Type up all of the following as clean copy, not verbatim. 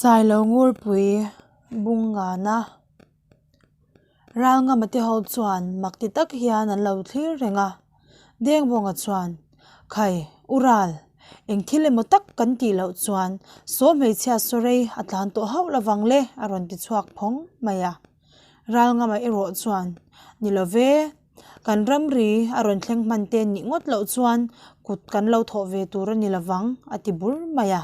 Sailo Ngurpui Bungana Ralngama te ho chuan mak ti tak hian an lo thlir reng a, Dengbawnga chuan, Khai, U Ral, eng thil emaw tak kan tih loh chuan saw hmeichhia saw rei a tlan tawh hauh lovang le a rawn ti chhuak phawng mai a. Ralngama erawh chuan, Ni lo ve, kan ramri a rawn thleng hman te nih ngawt loh chuan kut kan lo thawh ve tur a ni lovang a ti bur mai a.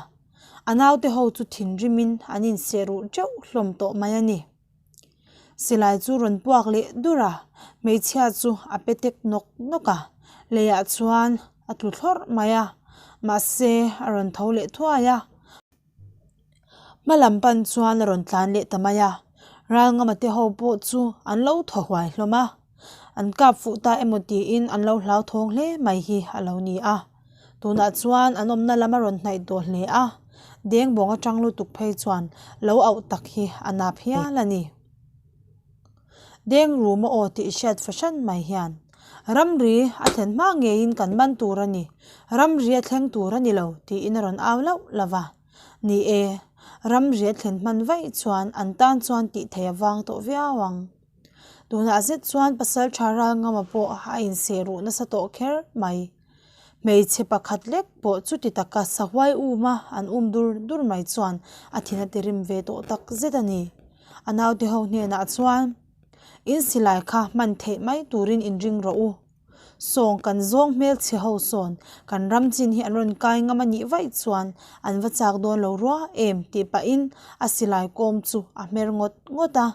A naute ho chu thinrimin an inseh ruh teuh hlawm tawh mai a ni. Silai chu rawn puak leh dur a, hmeichhia chu a pe tek nawk nawk a, leiah chuan a tlu thlawrh mai a, mahse a rawn tho leh thuai a. Hma lam pan chuan a rawn tlan leh ta mai a, Ralngama te ho pawh chu an lo thaw huai hlawm a, an kap fuh ta emaw tiin an lo hlauthawng hle mai hi a lo ni a. Tunah chuan an awmna lam a rawn hnaih tawh hle a, Dengbawng atang lutuk phei chuan lo auh tak hi a nap hial a ni. Deng rum a aw tih hriat fahran mai hian ramri a thlen hma ngeiin kan man tur a ni, ramri a thleng tur a ni lo tiin a rawn au lauh lauh va. Ni e, ramri a thlen hman vaih chuan an tan chuan tih theih a vang tawh viau ang. Tunah zet chuan pasal tha ral ngama pawh a inseh ruh nasa tawh kher mai. Hmeichhe pakhat lek pawh chuti taka sahuai uma an um dur dur mai chuan a thin a ti rim ve tawh tak zet a ni. A naute ho hnenah chuan, In silai kha hman theih mai turin inring rawh u. Sawng kan zawng hmelchhe ho sawn kan ram chin hi an rawn kai ngam a nih vaih chuan an va chak dawn lo rua em tih pahin a silai kawm chu a hmer ngawt ngawt a.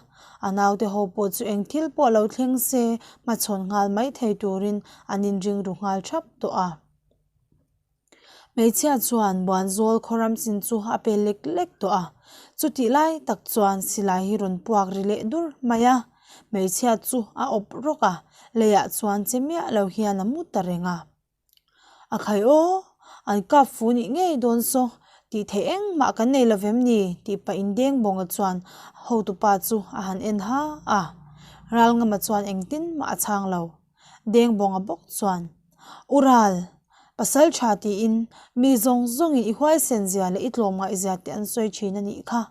A naute ho pawh chu eng thil pawh lo thleng se hmachhawn nghal mai thei turin an inring ru nghal thap tawh a. Hmeichhia chuan Buanzawl khaw ram chin chu a pe lek lek tawh a, chutih lai tak chuan silai hi rawn puak ri leh dur mai a, hmeichhia chu a awp rawk a, leiah chuan che miah lo hian a mu ta reng a. A khai aw, an kap fu nih ngei dawn saw, tih theih engmah kan nei lo vem ni tih pah in Dengbawnga chuan hotupa chu a han en ha a, Ralngama chuan engtin mah a chhang lo. Dengbawnga bawk chuan, U Ral, pasal tha tiin mi zawng zawngin i huaisen zia leh i tlawmngaih zia te an sawi thin a nih kha.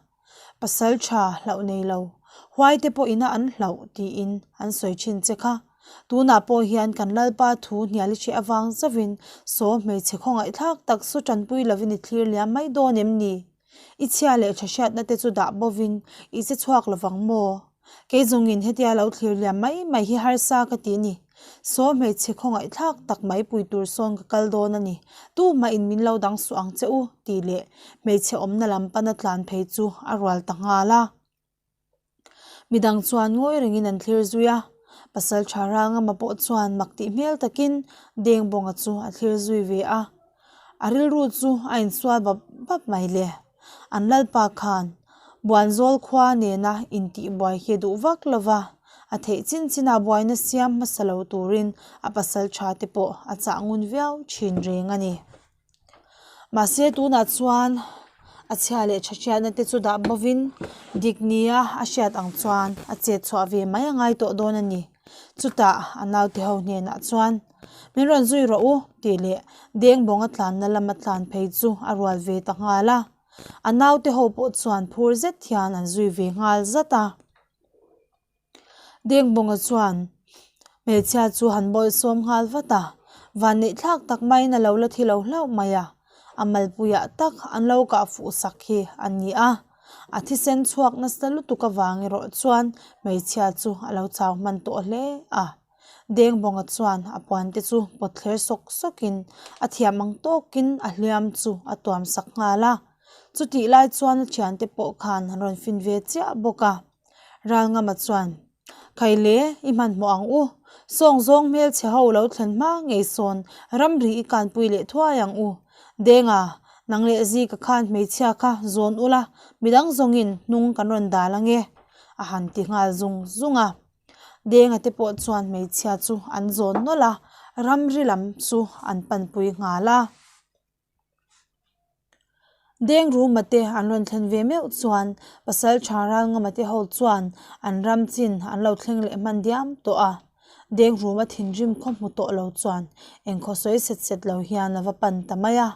Pasal tha hlauh nei lo, huai te pawh ina an hlauh tiin an sawi thin che kha. Tunah pawh hian kan Lalpa thu hnial i hreh avang zauhin saw hmeichhe khawngaihthlak tak saw tanpui lovin i thlir liam mai dawn em ni? I chhia leh tha hriatna te chu dah bovin i che chhuak lovang maw? Kei zawngin hetia lo thlir liam mai mai hi harsa ka ti ni. Saw hmeichhe khawngaihthlak tak mai pui tur sawn ka kal dawn a ni. Tumah in min lo dang suh ang che u, tih leh hmeichhe awmna lam pana tlan phei chu a rual ta nghal a. Midang chuan ngawi rengin an thlir zui a, pasal tha Rangama pawh chuan mak tih hmel takin Dengbawnga chu a thlir zui ve a. A rilru chu a insual bap bap mai le. An lalpa khan Buanzawl khua nena intihbuai hi a duh vak lo va, a theih chin chinah buaina siam hmasa lo turin a pasal tha te pawh a chah ngun viau thin reng a ni. Mahse tunah chuan a chhia leh tha hriatna te chu dah bovin dik nia a hriat ang chuan a chet chhuah ve mai a ngai tawh dawn a ni. Chutah a naute ho hnenah chuan Min rawn zui rawh u tih leh Dengbawnga tlanna lama tlan phei chu a rual ve ta nghal a. A naute ho pawh chuan phur zet hian an zui ve nghal zat a. Dengbawnga chuan hmeichhia chu han bawihsawm nghal vat a, vanneih thlak tak maiin a lo la thi lo hlauh mai a, a malpuiah tak an lo kah fuh sak hi a ni a. A thisen chhuak nasa lutuk avang erawh chuan hmeichhia chu a lo chau hman tawh hle a. Dengbawnga chuan a puan te chu pawt thler sawk sawkin a thiam ang tawkin a hliam chu a tuam sak nghal a. Chutih lai chuan a thiante pawh khan an rawn fin ve chiah bawk a. Ralngama chuan, Khaile, i hmanhmawh ang u. Sawng zawng hmelchhe ho lo thlen hma ngei sawn ramri i kanpui leh thuai ang u. Denga, nang leh Zika khan hmeichhia kha zawn ula, midang zawngin hnung kan rawn dal ange, a han ti nghal zung zung a. Denga te pawh chuan hmeichhia chu an zawn nawlh a, ramri lam chu an panpui nghal a. Deng Ruma te an rawn thlen ve meuh chuan pasal tha Ralngama te ho chuan an ram chin an lo thleng leh hman diam tawh a. Deng Ruma thinrim khaw hmu tawh lo chuan engkhaw sawi set set lo hian a va pan ta mai a.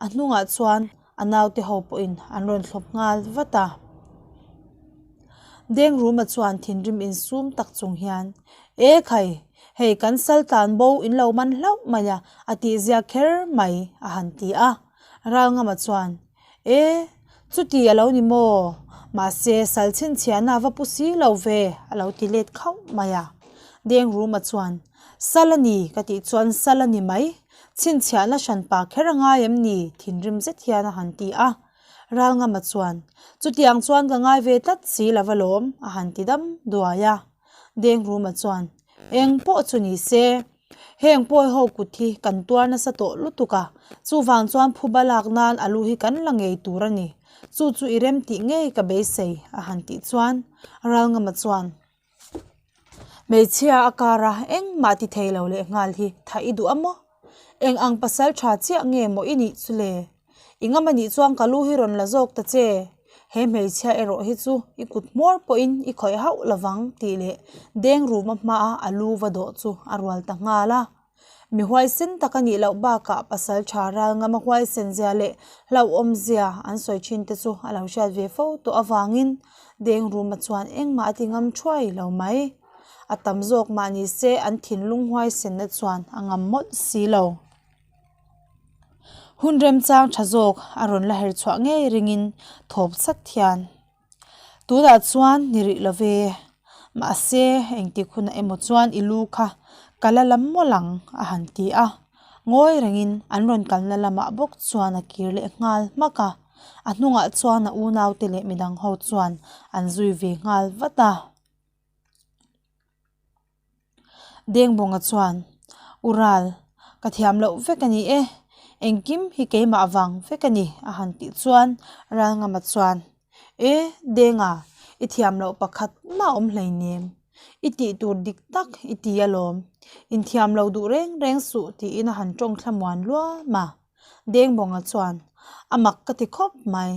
A hnungah chuan. A naute ho pawhin an rawn thlawp nghal vat a. Dengruma chuan thinrim insum tak chung hian, E khai, hei kan sal tlan bo in lo man hlauh mai a, a tihzia kher mai, a han ti a. Ralngama chuan, E, chuti a lo ni maw? Mahse, sal chhinchhiahna a va pu si lo ve, a lo ti let khauh mai a. Dengruma chuan, Sal a ni, ka tih chuan sal a ni mai. Chhinchhiahna hranpa kher a ngai em ni? Thinrim zet hian a han ti a. Ralngama chuan, Chutiang chuan ka ngai ve tlat si lo va lawm, a han ti dam duai a. Dengruma chuan, Eng pawh chu ni se, heng pawi ho kut hi kan tuar nasa tawh lutuk a, chuvang chuan phuba lak nan a lu hi kan la ngei tur a ni. Chu chu i rem tih ngei ka beisei, a han tih chuan Ralngama chuan, Hmeichhia a kar a, engmah ti thei lo leh nghal hi tha i duh a maw? Eng ang pasal tha chiah nge maw i nih chu le? I ngam a nih chuan ka lu hi rawn la zawk ta che. He hmeichhia erawh hi chu i kut hmawr pawhin i khawih hauh lovang tih leh deng ruma hmaa a lu va dawh chu a rual ta nghal a. Mi huaisen tak a nih loh bakah pasal tha ral ngama huaisen zia leh hlauhawm zia an sawi thin te chu a lo hriat ve fo tawh avangin deng ruma chuan engmah a ti ngam thuai lo mai. A tam zawk mah ni se an thinlung huaisenna chuan a ngam mawlh si lo. Hun remchang tha zawk a rawn la her chhuah ngei ringin thawp sat hian tunah chuan ni rih lo ve mahse engtik hunah emaw chuan i lu kha ka la lam mawlh ang a han ti a ngawi rengin an rawn kalna lamah bawk chuan a kir leh nghal hmak a a hnungah chuan a unaute leh midang ho chuan an zui ve nghal vat a. Dengbawnga chuan, U Ral, ka thiam loh vek a ni e, engkim hi keimah vang vek a ni, a han tih chuan Ralngama chuan, E, Denga, i thiam loh pakhat mah awm hleinem, i tih tur dik tak i ti alawm, inthiam lo duh reng reng suh tiin a han tawng thlamuan luam a. Dengbawnga chuan, A mak ka ti khawp mai.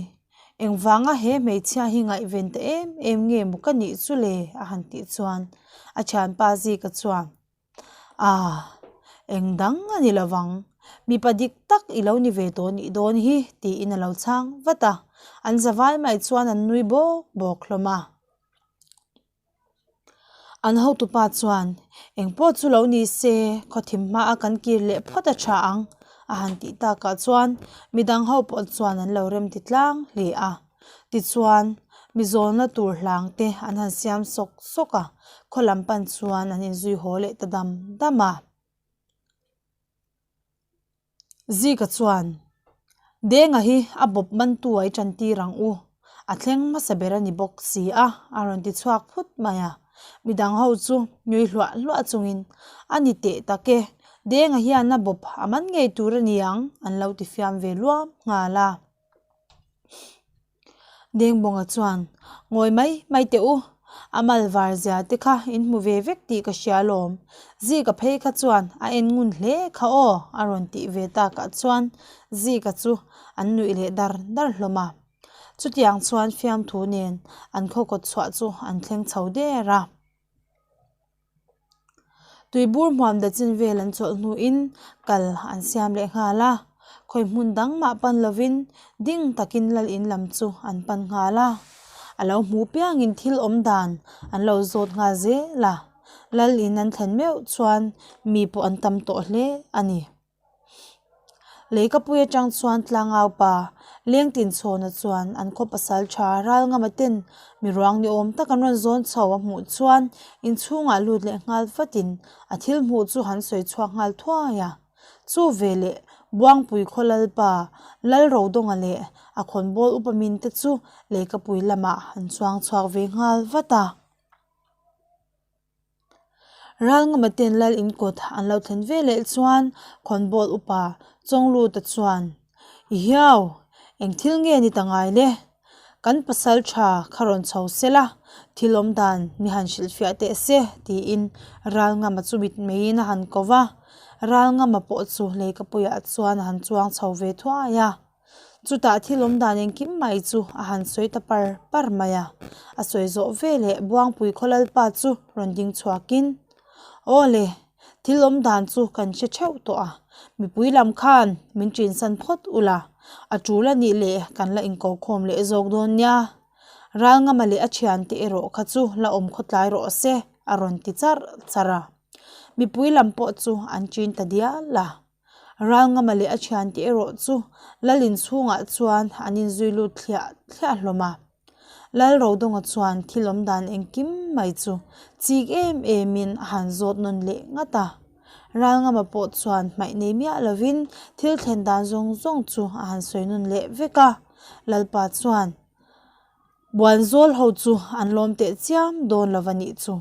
Engvanga he hmeichhia hi ngaihven ta em em nge maw ka nih chu le? a han tih chuan a thianpa Zika chuan, Aah, eng dang a ni lovang. Mipa dik tak i lo ni ve tawh nih dawn hi tiin a lo chhang vat a. An zavai mai chuan an nui bawk bawk hlawm a. An hotupa chuan, Engpawh chu lo ni se, khawthim hmaa kan kir leh phawt a tha ang, a han tih takah chuan midang ho pawh chuan an lo rem ti tlang hle a. Tichuan, mi zawnna tur hlang te an han siam sawk sawk a, khaw lam pan chuan an inzui haw leh ta dam dam a. Zika chuan, Denga hi a bawp mantu a i tan tir ang u, a thleng hmasa ber a ni bawk si a, a rawn ti chhuak phut mai a. Midang ho chu nui hluah hluah chungin, A ni teh tak e, Denga hian a bawp a man ngei tur a ni ang, an lo ti fiam ve luam nghal a. Dengbawnga chuan, Ngawi mai mai teh u, a mal var zia te kha in hmu ve vek tih ka hria alawm. Zika phei kha chuan a en ngun hle kha aw a rawn tih ve takah chuan Zika chu an nuih leh dar dar hlawm a. Chutiang chuan fiamthu nen an khaw kawt chhuah chu an thleng chho der a. Tuibur hmuam da chin vel an chawlh hnuin kal an siam leh nghal a, khawi hmun dang mah pan lovin ding takin lal in lam chu an pan nghal a, a lo hmuh piangin thil awm dan an lo zawt nghal zel a, lal in an thlen meuh chuan mi pawh an tam tawh hle a ni. Leikapui atang chuan tlangau pa Lengtin chhawna chuan an khaw pasal tha Ralngama ten mi ruang ni awm tak an rawn zawn chho a hmuh chuan inchhungah lut leh nghal vatin a thil hmuh chu han sawi chhuak nghal thuai a. Chu veleh Buangpui khaw lalpa Lalrodawnga leh a khawnbawl upa min te chu Leikapui lamah an chuang chhuak ve nghal vat a. Ralngama ten lal in kawt an lo thlen ve leh chuan khawnbawl upa Chawngluta chuan I hiau eng thil nge ni ta ngai le kan pasal tha kha rawn chho se la thil awm dan mi han hrilhfiah teh se tiin Ralngama chu mit meiin a han ko va Ralngama pawh chu leikapuiah chuan a han chuang chho ve thuai a. Chutah thil awm dan engkim mai chu a han sawi ta par par mai a, a sawi zawh veleh Buangpui khaw lalpa chu rawn ding chhuakin, Aw le, thil awm dan chu kan hre theuh tawh a. Mipui lam khan min ṭinsan phawt ula, a ṭul a nih leh kan la inkokhawm leh zawk dawn nia. Ralngama leh a ṭhiante erawh kha chu la awm khawtlai rawh se, a rawn ti charh charh a. Mipui lam pawh chu an ṭin ta dial a. Ralngama leh a thiante erawh chu lal inchhungah chuan an inzui lut thliah thliah hlawm a. Lal Rodawnga chuan thil awm dan engkim mai chu chik em emin a han zawt nawn leh ngat a. Ralngama pawh chuan hmaih nei miah lovin thil thlen dan zawng zawng chu a han sawi nawn leh vek a. Lalpa chuan, Buanzawl ho chu an lawm teh chiam dawn lo va nih chu.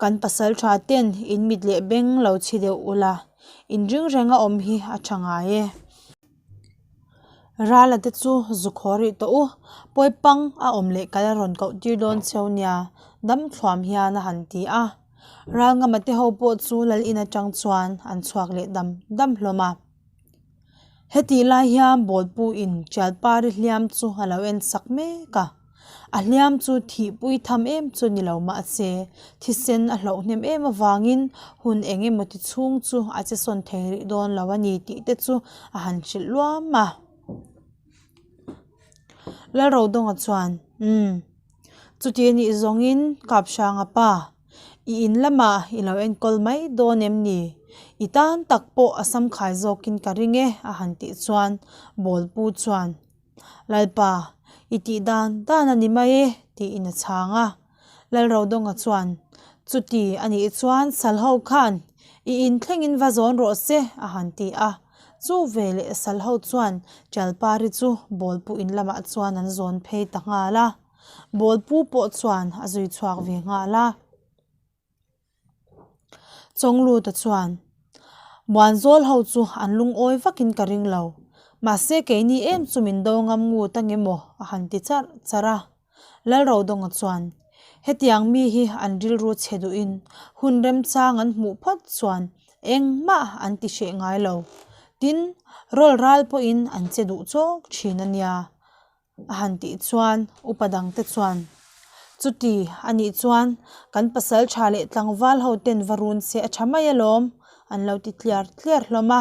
Kan pasal tha ten in mit leh beng lo chhi deuh ula, in ring renga awm hi a tha ngai e. Rala te chu zu khaw rih tawh u, pawipang a awm leh kal a rawn koh tir dawn cheu nia, dam thluam hian a han ti a. Ralngama te ho pawh chu lal in atang chuan an chhuak leh dam dam hlawm a. Hetih lai hian bawlpu in Ṭialpari hliam chu a lo en sak mek a, a hliam chu thihpui tham em chu ni lo mahse thisen a hloh hnem em avangin hun eng emaw ti chhung chu a che sawn thei rih dawn lo a ni tih te chu a han hrilh luam a. Lalrodawnga chuan, Umm, chuti a nih zawngin Kaphranga pa, I in lamah i lo enkawl mai dawn em ni? I tan tak pawh a sam khai zawkin ka ring e, a han tih chuan Bawlpu chuan, Lalpa, i tih dan dan a ni mai e, tiin a chhang a. Lalrodawnga chuan, Chuti a nih chuan sal ho khan i in thlengin va zawn rawh se, a han ti a. Chu veleh sal ho chuan Ṭialpari chu Bawlpu in lamah chuan an zawn phei ta nghal a. Bawlpu pawh chuan a zui chhuak ve nghal a. Chawngluta chuan, Muanzawl ho chu an lungawi vakin ka ring lo. Mahse keini em chu min do ngam ngut ange maw? a han ti charh charh a. Lalrodawnga chuan, Hetiang mi hi an rilru chhe duhin hun remchang an hmuh phawt chuan engmah an ti hreh ngai lo. Tin, rawl ral pawhin an che duh chawk thin a nia. A han tih chuan upa dangte chuan, Chuti a nih chuan kan pasal tha leh tlangval ho ten va run se a tha mai alawm, an lo ti tliar tliar hlawm a.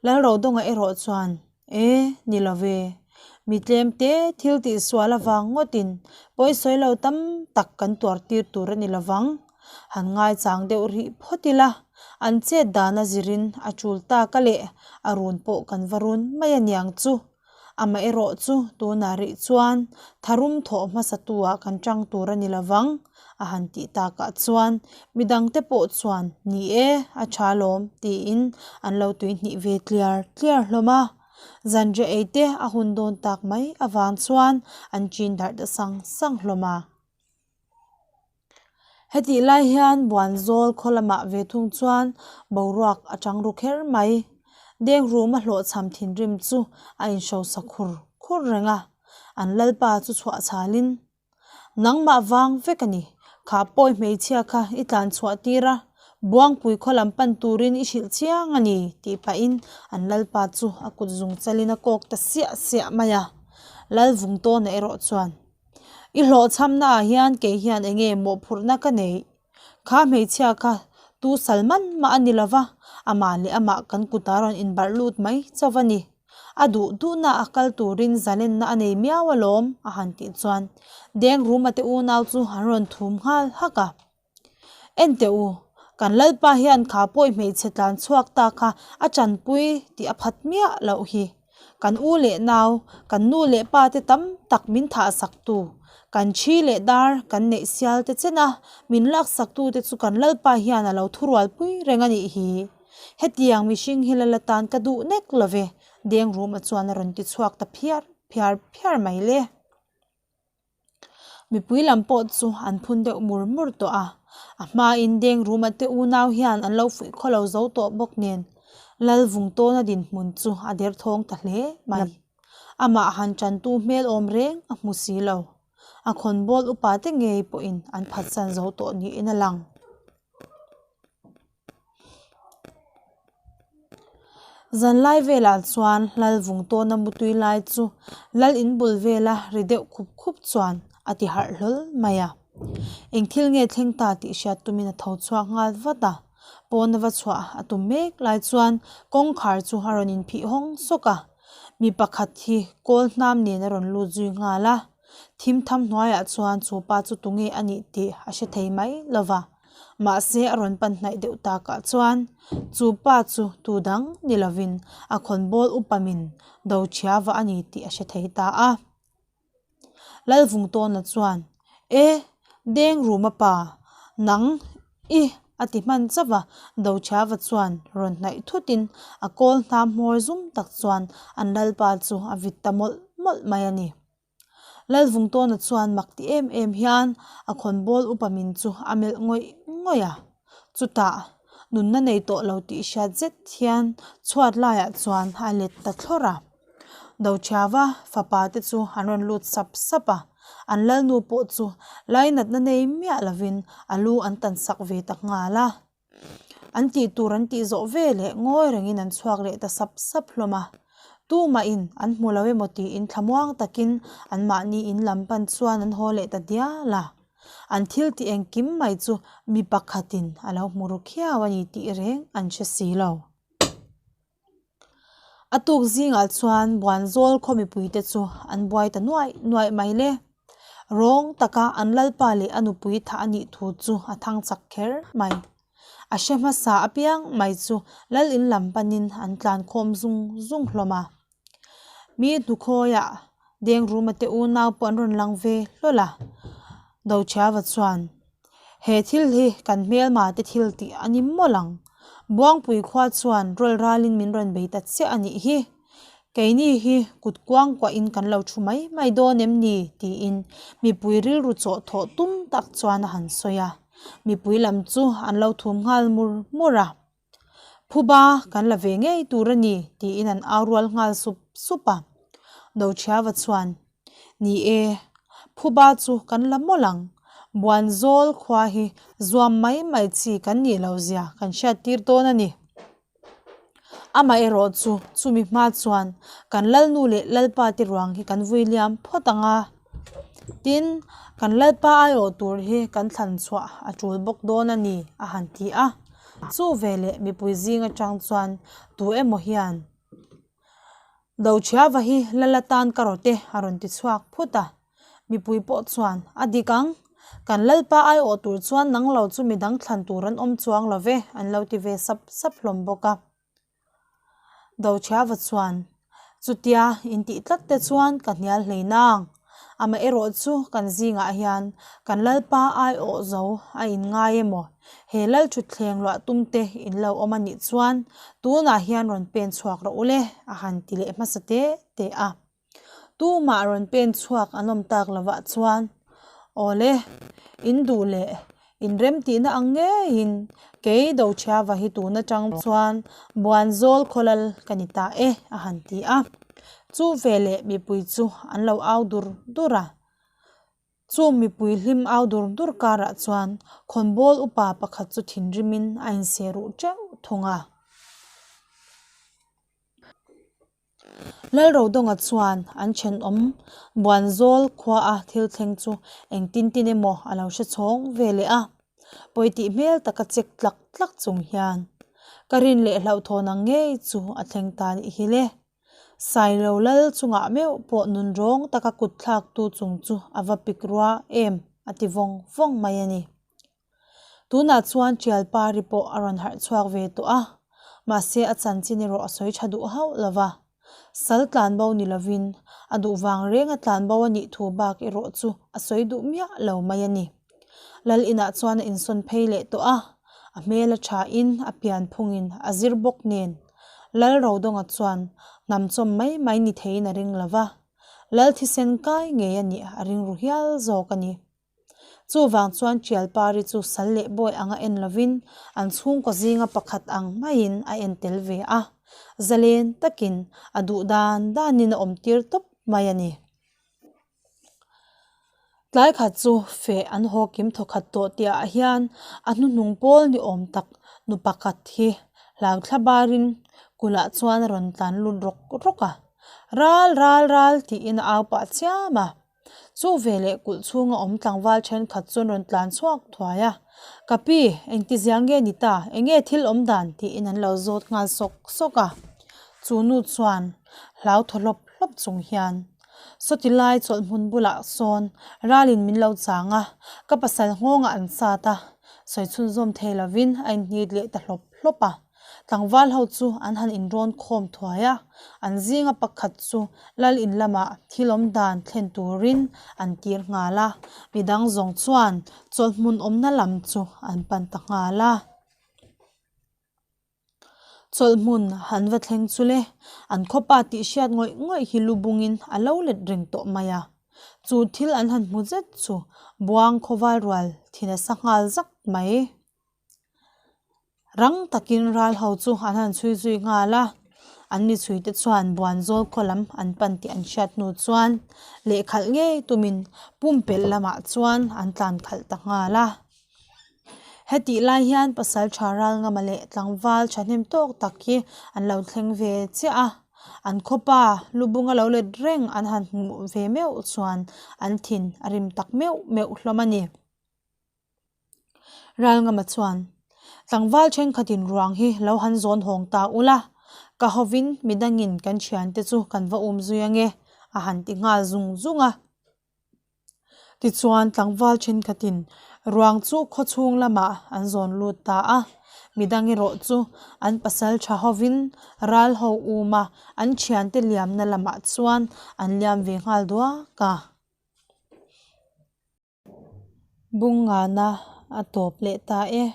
Lalrodawnga erawh chuan, E, ni lo ve. Mi tlemte thil tih sual avang ngawtin pawisawi lo tam tak kan tuar tir tur a ni lo vang. Han ngaichang deuh rih phawt ila, an chet dan a zirin a tul tak a leh a run pawh kan va run mai a niang chu. Amaherawh chu tunah rih chuan tharum thawh hmasatu ah kan tang tur a ni lovang a han tih takah chuan midangte pawh chuan ni e a tha lawm tiin an lo tuihnih ve tliar tliar hlawm a. Zanriah ei te a hun dawn tak mai avang chuan an chin darh ta sang sang hlawm a. Hetih lai hian Buanzawl khaw lamah ve thung chuan boruak a chang ru kher mai. Deng ruma hlawhchham thinrim chu a inhrosa khur khur reng a, an lalpa chu chhuah chhalin, Nangmah vang vek a ni, kha pawi hmeichhia kha i tlan chhuah tir a, Buangpui khaw lam pan turin i hrilh chiang a ni, tih pahin an lalpa chu a kut zung chalin a kawk ta siah siah mai a. Lalvungtawna erawh chuan. I hlawhchhamna ah hian kei hian eng nge mawhphurhna ka neih? Kha hmeichhia kha tu sal man mah a ni lo va, amah leh amah kan kutah rawn inbarh lut mai chauh a ni. A duh duhna a kal turin zalenna a nei miau alawm a han tih chuan Dengruma te unau chu an rawn thum nghal hak a. Enteh u, kan Lalpa hian kha pawi hmeichhe tlan chhuak ta kha a chanpui tih a phat miah loh hi. Kan u leh nau, kan nu leh pa te tam tak min thah sak tu, kan thi leh dar kan neih sial te chen a, min lak sak tu te chu kan Lalpa hian a lo thurual pui reng a nih hi. Hetiang mihring hi lal atan ka duh nek lo ve, Dengruma chuan a rawn ti chhuak ta phiar phiar phiar mai le. Mipui lam pawh chu an phun deuh mur mur tawh a, a hmain deng ruma te unau hian an lo fuih khaw lo zo tawh bawk nen Lalvungtawna dinhmun chu a derthawng ta hle mai. Amah han tantu hmel awm reng a hmu si lo. A khawnbawl upa te ngei pawhin an phatsan zo tawh niin a lang. Zanlai velah chuan lal vung tawna mutui lai chu lal in bul vela ri deuh khup khup chuan a ti harh hlawl mai a. Eng thil nge thleng ta tih hriat tumin a tho chhuak nghal vat a. Pawn a va chhuah a tum mek lai chuan kawngkhar chu a rawn inphih hawng sawk a, mi pakhat hi kawl hnam nen a rawn lut zui nghal a. Thim tham hnuaiah chuan chu pa chu tunge a nih tih a hre thei mai lo va, mahse a rawn pan hnaih deuh takah chuan chu pa chu tu dang ni lovin a khawnbawl upa min do chhia va a ni tih a hre thei ta a. Lalvungtawna chuan, E, deng ruma pa, nang i a ti hman chauh a, Dochhiava chuan rawn hnaih thutin a kawl hnam hmawr zum tak chuan an lalpa chu a vit ta mawlh mawlh mai a ni. Lalvungtawna chuan mak ti em em hian a khawnbawl upa min chu a melh ngawih ngawih a, chutah nunna nei tawh lo tih hriat zet hian chhuat laiah chuan a let ta thlawrh a. Dochhiava fapa te chu an rawn lut sap sap a, an lalnu pawh chu lainatna nei miah lovin a lu an tan sak ve ta nghal a. An tih tur an tih zawh ve leh ngawi rengin an chhuak leh ta sap sap hlawm a. Tumahin an hmu lo emaw tiin thlamuang takin anmahni in lam pan chuan an haw leh ta dial a. An thil tih engkim mai chu mi pakhatin a lo hmu ru khiau a ni tih reng an hre si lo. A tuk zingah chuan Buanzawl khaw mipuite chu an buai ta nuaih nuaih mai le. Rawng taka an lalpa leh a nupui thah a nih thu chu a thang chak kher mai. A hre hmasa apiang mai chu lal in lam panin an tlan khawm zung zung hlawm a. Mi hnukhawiah Dengruma te unau pawh an rawn lang ve hlawl a. Dochhiava chuan, He thil hi kan hmelma te thil tih a ni mawlh ang. Buangpui khua chuan rawl ralin min rawn bei ta chiah a nih hi. Keini hi kut kuang kuahin kan lo thu mai mai dawn em ni? tiin mipui rilru chawh thawh tum tak chuan a han sawi a. Mipui lam chu an lo thum nghal mur mur a. Phuba kan la ve ngei tur a ni tiin an au rual nghal sup sup a. Dochhiava chuan, Ni e, phuba chu kan la mawlh ang. Buanzawl khua hi zuam mai mai chi kan nih loh zia kan hriat tir dawn a ni. Amaherawh chu chumi hma chuan kan Lalnu leh Lalpa te ruang hi kan vui liam phawt ang a. Tin, kan Lalpa aiawh tur hi kan thlan chhuah a tul bawk dawn a ni, a han ti a. Chu veleh mipui zing atang chuan tu emaw hian, Dochhiava hi Lal atan ka rawt e, a rawn ti chhuak phut a. Mipui pawh chuan, A dik ang, kan Lalpa aiawh tur chuan nang lo chu midang thlan tur an awm chuang lo ve, an lo ti ve sap sap hlawm bawk a. Dochhiava chuan, Chutia intih tlat te chuan ka hnial hlei nang. Amaherawh chu kan zingah hian kan Lalpa aiawh zo a inngai emaw? He Lal thutthleng luah tum te in lo awm a nih chuan tunah hian rawn pen chhuak rawh u le, a han ti leh hmasa te te a. Tumah rawn pen chhuak an awm tak lovah chuan, Awle, in duh leh in remtihna ang ngeiin kei Dochhiava hi tun atang chuan Buanzawl khawlal ka ni ta e, a han ti a. Chu veleh mipui chu an lo au dur dur a. Chu mipui hlim au dur dur karah chuan khawnbawl upa pakhat chu thinrimin a inseh ruh teuh thung a. Lalrodawnga chuan an thenawm Buanzawl khuaa thil thleng chu engtin tin emaw a lo hre chhawng ve leh a, pawitih hmel taka chek tlak tlak chung hian ka rin leh hlauhthawn ang ngei chu a thleng ta nih hi le. Sailo lal chungah meuh pawh nun rawng taka kut thlaktu chung chu a va pik rua em a ti vawng vawng mai a ni. Tunah chuan Tialpari pawh a rawn harh chhuak ve tawh a, mahse a chanchin erawh a sawi tha duh hauh lo va. Sal tlanbo ni lovin a duh vang renga tlanbo a nih thu bak erawh chu a sawi duh miah lo mai a ni. Lal inah chuan a insawn phei leh tawh a, a hmel a thain a pian phungin a zir bawk nen Lal Rodawnga chuan hnam chawm mai mai ni theiin a ring lo va, Lal thisen kai ngei a nih a ring ru hial zawk a ni. Chuvang chuan Tialpari chu sal leh bawi anga en lovin an chhungkaw zinga pakhat ang maiin a en tel ve a, zalen takin a duh dan danin a awm tir tawp mai a ni. Tlai khat chu feh an haw kim thawkhat tawh tihah hian a hnuhnung pawl ni awm tak nu pakhat hi hlau thla barin kulh ah chuan a rawn tlan lut rawk rawk a, Ral ral ral tiin a au pah chiam a. Chu veleh kulh chhunga awm tlangval thenkhat chu an rawn tlan chhuak thuai a, Ka pi, engti zia nge ni ta? Enge thil awm dan? tiin an lo zawt nghal sawk sawk a. Chu nu chuan hlau thaw hlawp hlawp chung hian, Sawti lai chawlh hmun bulah sawn ralin min lo chang a, ka pasal nghawngah an sat a, sawi chhunzawm thei lovin a inhnit leh ta hlawp hlawp a. Tlangval ho chu an han inrawn khawm thuai a, an zinga pakhat chu lal in lamah thil awm dan thlen turin an tir nghal a, midang zawng chuan chawlhhmun awmna lam chu an pan ta nghal a. Chawlhhmun an va thleng chu le, an khawpa tih hriat ngawih ngawih hi lu bungin a lo let reng tawh mai a, chu thil an han hmu zet chu buang khawval rual thin a sa nghal zak mai. Rang takin ral ho chu an han chhui zui nghal a, an mi chhui te chuan Buanzawl khaw lam an pan tih an hriat hnu chuan lehkhalh ngei tumin pumpelh lamah chuan an tlan khalh ta nghal a. Hetih lai hian pasal tha ral ngama leh tlangval thahnem tawk tak hi an lo thleng ve chiah a, an khawpa lubunga lo let reng an han hmuh ve meuh chuan an thin a rim tak meuh meuh hlawm a ni. Ralngama chuan, Tlangval thenkhatin ruang hi lo han zawn hawng ta ula, ka hovin midangin kan thiante chu kan va um zui ange, a han ti nghal zung zung a. Tichuan tlangval thenkhatin ruang chu khawchhung lamah an zawn lut ta a, midang erawh chu an pasal tha hovin ral ho um a, an thiante liamna lamah chuan an liam ve nghal duak a. Bungngana a tawp leh ta e.